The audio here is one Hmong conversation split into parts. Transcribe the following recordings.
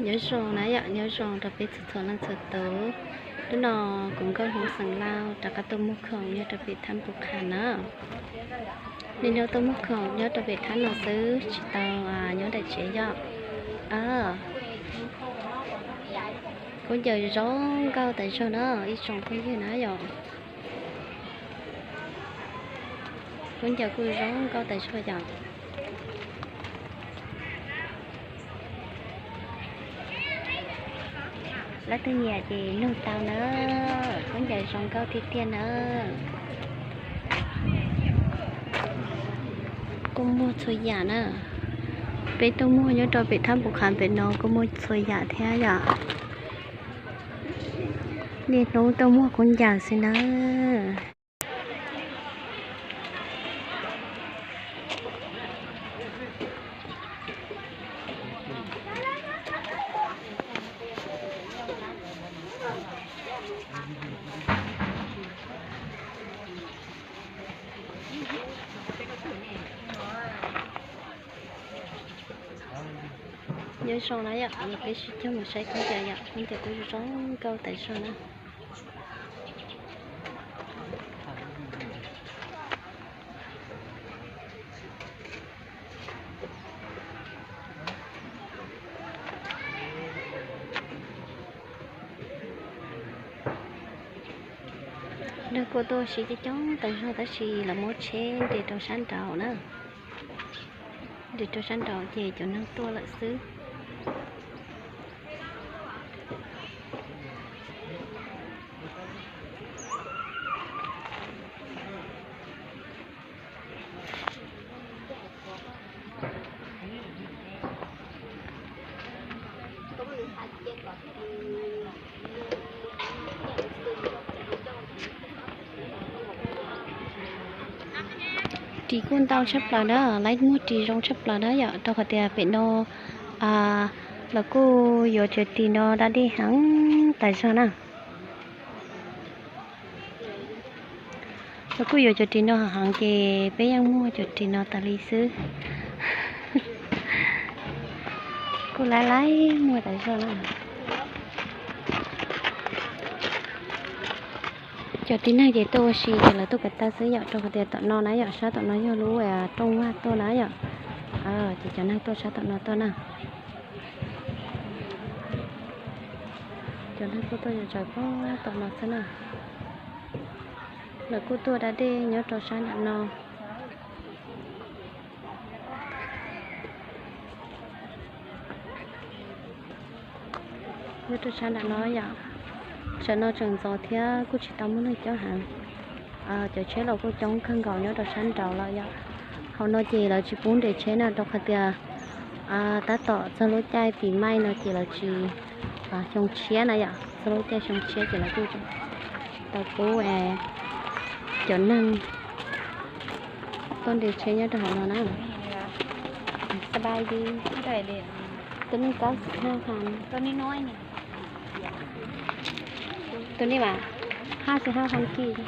Nyob zoo na yom, nyob zoo rau peb txhua txhua leej txhua tus. Hnub no kuv nkauj Hmoob xeem Lauj rov qab tuaj muag khoom nyob rau pem thab Pus Khas na. Niaj hnub tuaj muag khoom nyob rau pem thab no xwb, tsis tau nyob daim tsev yom. Khaub ncaws zoo nkauj tas zog na ib tsoom phooj ywg na yom. Khaub ncaws kuj zoo nkauj tas zog yom. Leej twg nyiam ces nug tau na, khaub ncaws zoo nkauj tiag tiag na. Kuj muag txhua yam na. Peb tuaj muag nyob rau pem thab Pus Khas pem no kuj muag txhua yam thiab yom. Niaj hnub tuaj muag khaub ncaws xwb na. Nyob zoo na yom, peb sib cog mus saib khaub ncaws yom, khaub ncaws kuj zoo nkauj tas zog na. Neeg kuj tuaj sib coob coob tas zog tab sis lawv muab tsheb nres rau sab nraud na. Nres rau sab nraud ces cov neeg tuaj lawm xwb. Ris kuj ntau tshaj plaws na, lawv muag ris zoo tshaj plaws na yom, rau qhov tias pem no lawv kuj yuav cov ris no da dej heev tas zog na. Lawv kuj yuav cov ris no heev ces peb yeej muag cov ris no tas li xwb. Kuj laib laib muag tas zog na. Cov tib neeg ces tuaj ua si ces lawv tuaj kev taw xwb yom, rau qhov tias tom no na yom, sab tom no yog lub rooj vag tuaj na yom. Ces cov neeg tuaj sab tom no tuaj na. Cov neeg tuaj tuaj yos tsaws pog tom no xwb na. Lawv kuj tuaj da dej nyob rau sab nram no. Nyob rau sab nram no yom, sab no tseem ntxov thiab kuj tsis tau muaj neeg coob heev. Cov tsheb los kuj coob kawg nkaus nyob rau sab nraud lawm yom. Hauv no ces lawv tsis pub nres tsheb na, rau qhov tias tab tom txog lub caij pis maij no ces lawv tsis, xyoo tshiab na yom, txog lub caij xyoo tshiab ces lawv kuj tau pub cov neeg tuaj nres tsheb nyob rau hauv no na. Xab pais di, tus nej kaub xwm haj han, tus nej mas haj xwm haj han kis.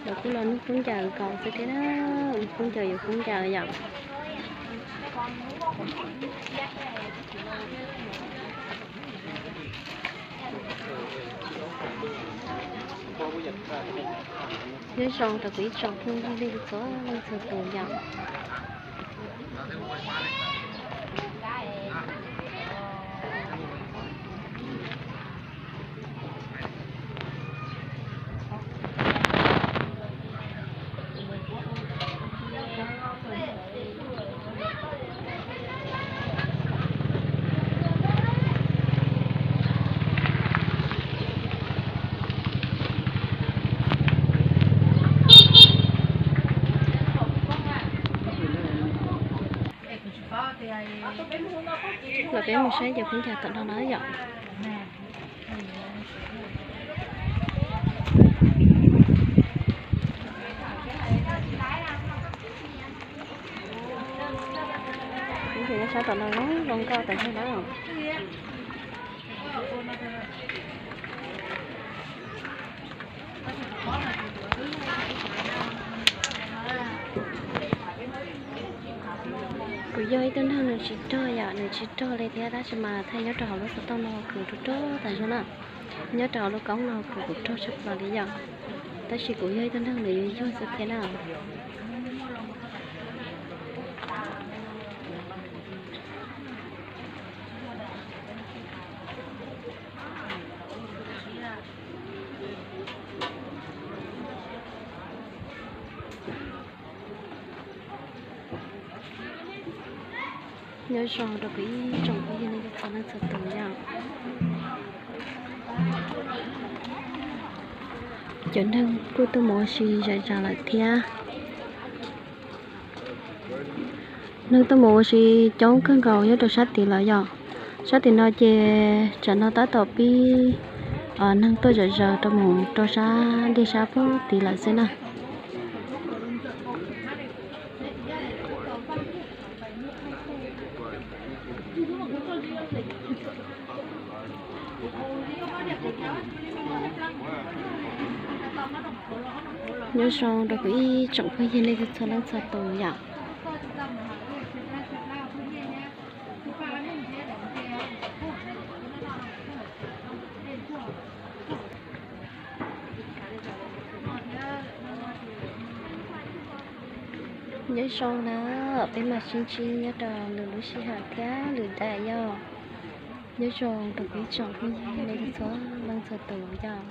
Lawv kuj los nug khaub ncaws nkaus xwb thiab na, khaub ncaws yuav khaub ncaws yom. Nyob zoo rau kuv ib tsoom phooj ywg txhua leej txhua tus yom. Los peb mus saib cov khaub ncaws tom no na yom. Khaub ncaws nyob sab tom no zoo nkauj tas zog na. Yog ib tug neeg nws tsis rog yom, nws tsis rog li thiab, tab sis mas thaij nyob rau hauv lub xov tooj no kuj rog rog tas zog na. Nyob rau hauv lub koob no kuj kuj rog tshaj plaws li yom. Tab sis kuj yog ib tug neeg nws yuag yuag xwb thiab na. Nyob zoo rau kuv ib tsoom phooj ywg nej txhua leej txhua tus yom. Cov neeg kuj tuaj mus ua si zom zaws lawm thiab. Neeg tuaj mus ua si coob kawg nkaus nyob rau sab tid lawm yom. Sab tim no ces tsam no tab tom pib neeg tuaj zom zaws rau mus rau sab dej sab pem tid lawm xwb na. Nyob zoo rau kuv ib tsoom phooj ywg nej txhua leej txhua tus yom. Nyob zoo na, peb mam sib ntsib nyob rau lwm lub sij hawm thiab lwm daim yom. Nyob zoo rau kuv ib tsoom phooj ywg nej txhua leej txhua tus yom.